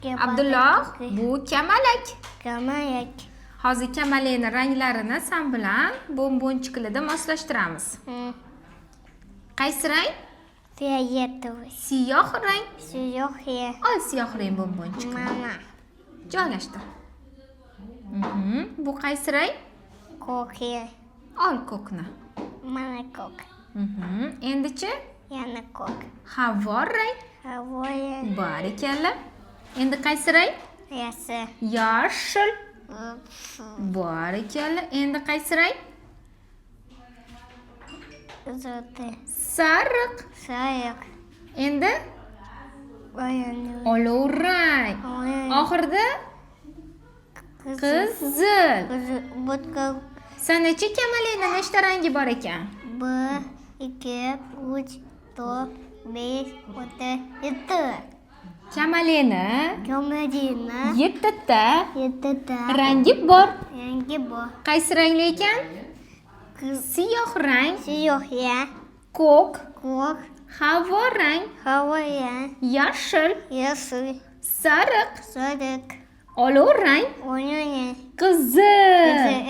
Abdulloh, bu kamalak. Kamalak. Hozir kamalakni ranglarini san bilan bombonchiklarda moslashtiramiz. Qaysi rang? Фиолетовый. Siyoh rang. Siyoh. Ol siyoh rang bombonchikni. Mana. Joylashtir. Bu qaysi rang? Ko'k. Ol ko'kni. Mana ko'k. Endichi? Yana ko'k. Havor rang. Havoya. Barakalla. Endi qaysi rang? Yashil. Yashil. Barakalla. Endi qaysi rang? Золотой. Sariq. Sariq. Endi Oranjli. olov rang. Oxirida Qizil. qizil. Qizil. Butka. Sanachi, kamalakni nechta rangi bor ekan? 1, 2, 3, 4, 5, 6, 7. Kamalakni Kamalakni yettita yettita rangi bor. Rangi bor. Qaysi rangli ekan? Siyoh rang, Siyoh, ko'k, ko'k, havo rang, havo, yashil, yashil, sariq, sariq, olov rang, orange, qizil. Qizil.